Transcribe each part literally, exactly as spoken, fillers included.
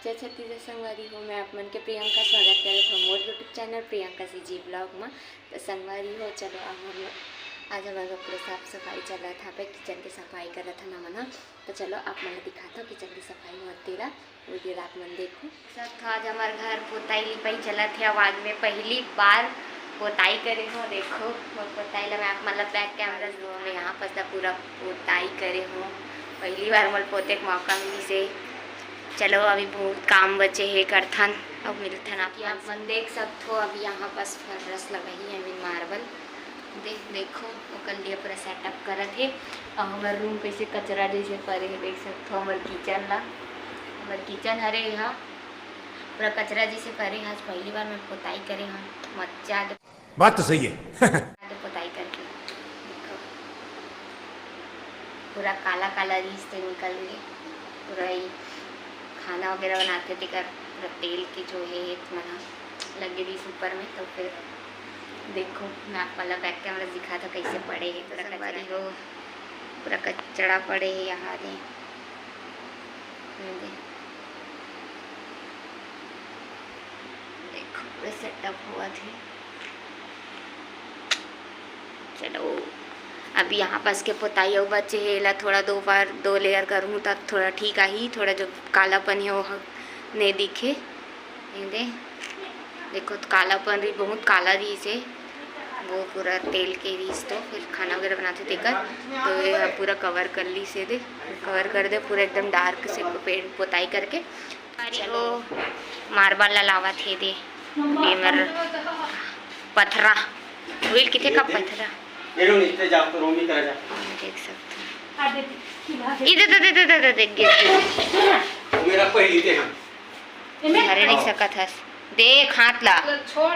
जय छत्तीसगढ़ संगवारी हो, मैं आप मन के प्रियंका स्वागत करत हूँ मोर YouTube channel Priyanka CG blog में। तो संगवारी हो, चलो अब हम लोग आज हमारे पूरा साफ सफाई चलत हवे, किचन के सफाई करत हन हमन ह। तो चलो आप मन ला दिखात हूँ किचन के सफाई होत तेला, वो भी आप मन देखो। सब था आज हमार घर पोताई लिपाई चलत हे। अब आज मैं पहली बार पोताई करे हूँ। देखो मोर पोताई ला मैं आप मन ला बैक कैमरा से दिखात हूँ। यहाँ पास ला पूरा पोताई करे हूँ, पहली बार मोर पोते के मौका मिलिस हे। चलो अभी बहुत काम बचे हे, करथन, अब मिलथन आप मन। देख सकथो अभी यहाँ पास फर्श लगाही हे, अभी मार्बल दे, देखो ओकर लिए पूरा सेटअप करत हे। और हमार रूम कैसे कचरा जैसे पड़े हे, देख सकथो हमार किचन ला, हमार किचन हरे यहाँ पूरा कचरा जैसे पड़े हे। आज पहली बार मैं पोताई करे हूँ, मजा आ गे। बात तो सही है। आगे पोताई करके देखो, पूरा काला काला रिहिस ते निकल गे। पूरा ये खाना वगैरह बनाते तेकर पूरा तेल के जो है ये मन लगे रिहिस ऊपर में। तो फिर देखो मैं आप मन ला बैक कैमरा दिखात हूँ कैसे पड़े हे पूरा संगवारी कचरा हो, पूरा कचरा पड़े हे यहाँ दे। ये दे। देखो पूरा सेटअप हुआ थे। चलो अभी यहाँ पास के पोताई अउ बचे हे, एला थोड़ा दो बार दो लेयर करूँ तब थोड़ा ठीक आही, थोड़ा जो कालापन हे वो ह-, नहीं दिखे। ये दे देखो तो कालापन रही, बहुत काला रहिस हे, वो पूरा तेल के रहिस तो फिर खाना वगैरह बनाते तेकर तो ये ह पूरा कवर कर लिस हे। दे कवर कर दे पूरा एकदम डार्क से पेंट पोताई करके। अरे वो मार्बल ला लावत हे दे, ये मेर पथरा, व्हील किथे का पथरा। ये लो नीचे जा, तो रोमी करा जा। देख सकते हो। इधर, इधर, इधर, इधर, देख, गिर गया। मेरा पहली दे हम। धरे नहीं सकत हस। देख हाथ ला। छोड़।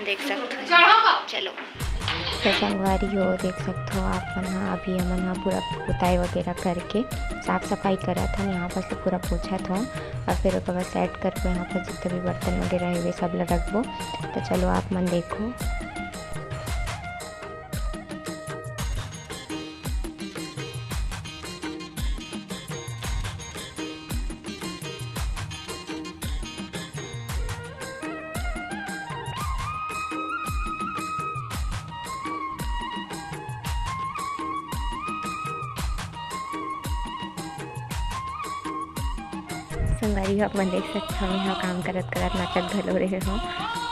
देख सकत हो। चलो। तो संगवारी हो, देख सकत हो आप मन हा, अभी हमन हा पूरा पोताई वगैरह करके साफ सफाई करत हन। यहाँ पर से पूरा पोछत हो और फिर ओकर बाद सेट करके यहाँ पर जितना भी बर्तन वगैरह हे वे सब ला रखबो। तो चलो आप मन देखो। संगवारी हो, आप मन देख सकत हव, मैं ह काम करत करत नाचत घलो रहे हव।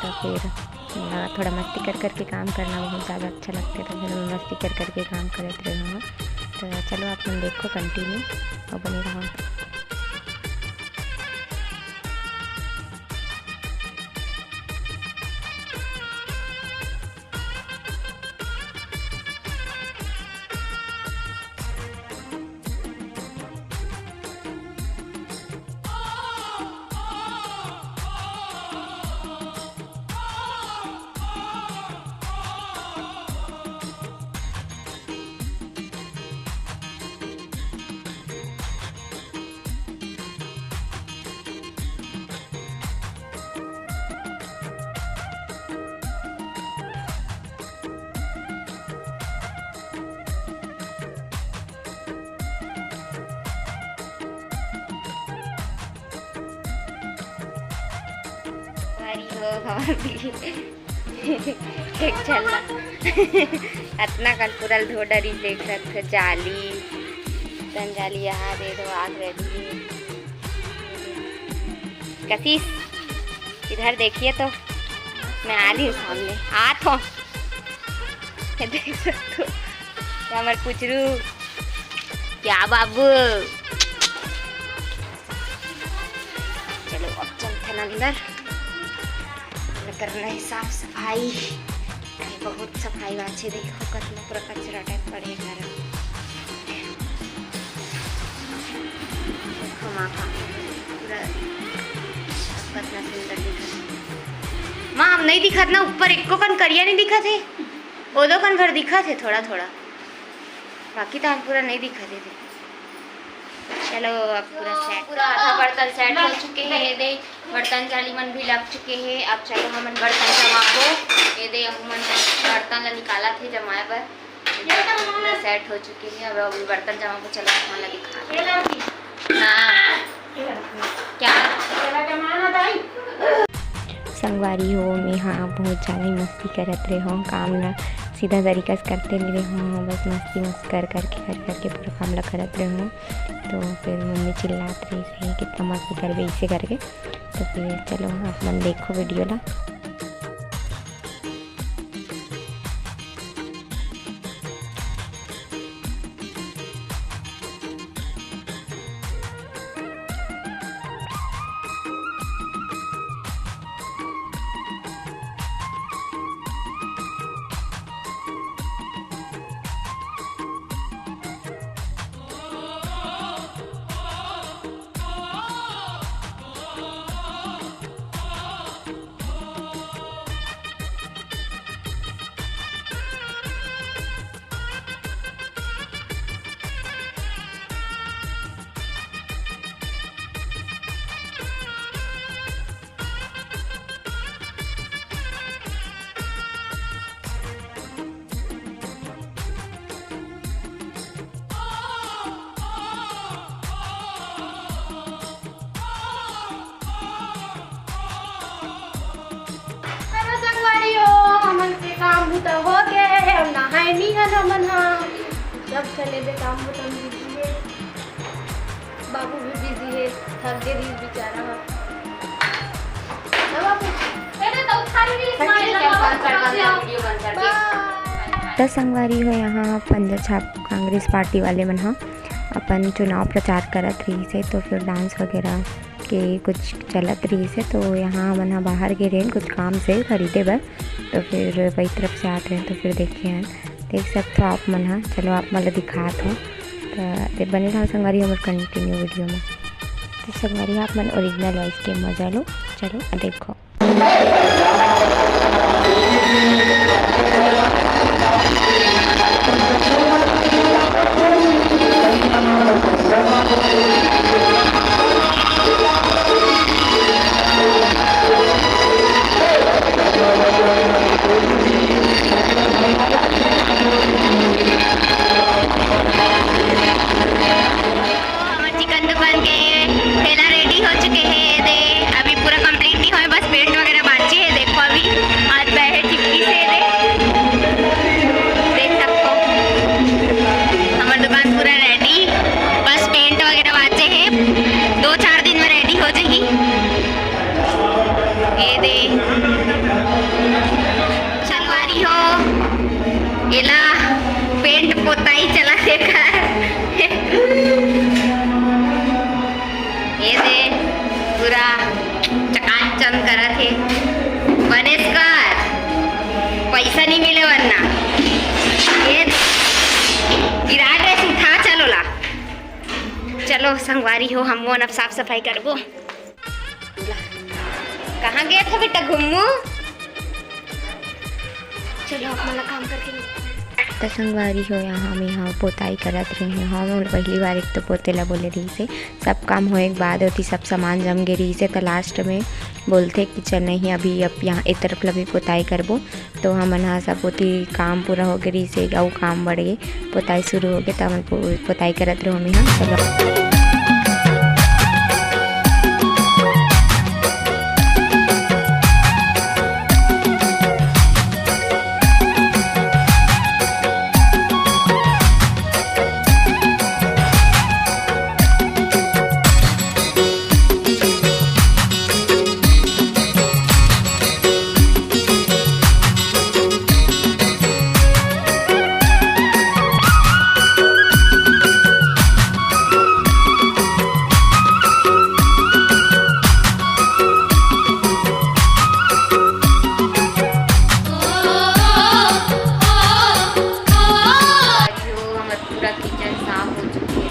तो फिर मोला थोड़ा मस्ती कर करके काम करना बहुत ज़्यादा अच्छा लगथे, तो फिर मैं मस्ती कर करके काम करत रहे हव। तो चलो आप मन देखो कंटिन्यू और बने रहो। संगवारी हो, हमर भी एक झन ला अतना कन पूरा ल धो डरिस, देख सकत हो, जाली, तन जाली यहाँ दे दो, आग ready है। कशिश, इधर देखिए तो, मैं आ रही हूँ सामने, आत हूँ। ये देख सकत हो, ये हमर पुचरू, क्या बाबू। चलो अब चलथन अंदर, करना है साफ सफाई। अरे बहुत सफाई बाचे, देखो कतना पूरा कचरा टाइप पड़े घर। देखो माँ का पूरा कतना सुंदर दिखत हे। माँ, अब नहीं दिखत ना, ऊपर एको कन करिया नहीं दिखत हे, ओदो कन भर दिखत हे थोड़ा थोड़ा, बाकी तो हम पूरा नहीं दिखत हे। चलो अब पूरा सेट, पूरा आधा बर्तन सेट हो चुके हैं। ये दे बर्तन जाली मन भी लग चुके हैं। अब चलो हमन बर्तन जमाबो। ये दे हमन बर्तन ला निकालत हे जमाए बर। पूरा सेट हो चुके हैं। अब अभी बर्तन जमाबो, चलो आप मन ला दिखा। ये लो जी। हाँ, संगवारी हो, मैं हा बहुत ज़्यादा ही मस्ती करत रहे हों, काम ला सीधा तरीका से करते नहीं रहे हों, बस मस्ती मस्ती कर करके कर करके पूरा काम ला करत रहे हों। तो फिर मम्मी चिल्लात रही है, "कितना मस्ती करबे इसे करके।" तो फिर चलो आप मन देखो वीडियो ला। अरे संगवारी हो, हमन के काम बूता हो गए, हम नहाए नहीं हन हमन हा। सब चले दे काम बूता में बिजी है, बाबू भी बिजी है, थक गए रही बेचारा हा। ना बाबू, अरे तो उठा रही है, smile लगा, video बंद कर दे। Bye। त संगवारी हो, यहाँ पंजा छाप कांग्रेस पार्टी वाले मन ह अपन चुनाव प्रचार करत रहिस हे, तो फिर डांस वगैरह के कुछ चलत रहिस हे, तो यहाँ हमन ह बाहर गे रहेन कुछ काम से खरीदे बर, तो फिर वही तरफ से आत रहेन, तो फिर देखे हन। देख सकथो आप मन ह, चलो आप मन ल दिखात हो, त बने रहो संगवारी हमर कंटिन्यू वीडियो में। तो संगवारी आप मन ओरिजिनल वॉइस के मजा लो, चलो देखो। हमर चिकन दुकान के ठेला रेडी हो चुके हे। दे, अभी पूरा कंप्लीट नहीं होए, बस पेंट वगैरह बांचे हे। देखो, अभी हाथ पैर हे चिपकी से। दे, देख सकथो, हमर दुकान पूरा रेडी, बस पेंट वगैरह बांचे हे, दो चार दिन में रेडी हो जाही। ये दे, संगवारी हो, एला पेंट पोताई चला देकर। ये दे, पूरा चकाचंद करत हे। बनेस कर, पैसा नहीं मिले वरना। ये दे, गिरा ड्रेस उठा, चलो ला। चलो संगवारी हो, हम वो अब साफ सफाई करबो। कहाँ गए थे बेटा घूमू? चलो, अपना काम करके मिलते हैं। त संगवारी हो, यहाँ में यहाँ पोताई करत रहे हैं। हाँ, मोर पहली बार एक तो पोते ला बोले रही से, सब काम होए के बाद ओती सब सामान जम गे रही से, त लास्ट में बोलथे कि चल नहीं, अभी अब यहाँ ए तरफ ला भी पोताई करबो। तो हमन ह सब ओती काम पूरा हो गे रहिस हे, अउ काम बढ़ गे, पोताई शुरू हो गे, त हमन पो-, पोताई करत रहो। हमन ह चलो। जो हमर पूरा किचन साफ हो चुके हे।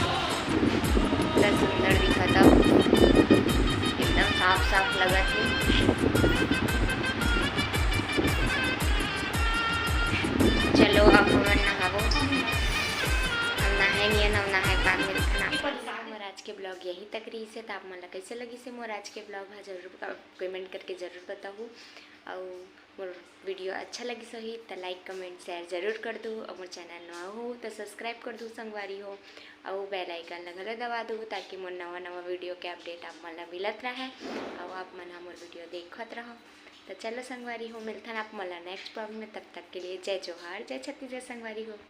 इतना सुंदर दिखत हे, एकदम साफ साफ लगत हे। चलो अब हमन नहाबो। हम नहाए नियन, हम नहाए के बाद मिलथन आप। मोर आज के ब्लॉग यहीं तक रहिस हे, त आप मन ला कैसे लगिस हे मोर आज के ब्लॉग ह, जरूर कमेंट करके जरूर बताहू। अउ मोर वीडियो अच्छा लगिस होही त लाइक, कमेंट, शेयर जरूर कर दू। अउ मोर चैनल नवा हो त सब्सक्राइब कर दू संगवारी हो, अउ बेल आइकन ला घलो दबा दू, ताकि मोर नवा नवा वीडियो के अपडेट आप मन ला मिलत रहे, अउ आप मन ह मोर वीडियो देखत रहो। तो चलो संगवारी हो, मिलथन आप मन ला नेक्स्ट ब्लॉग में। तब तक के लिए जय जोहार, जय छत्तीसगढ़ संगवारी हो।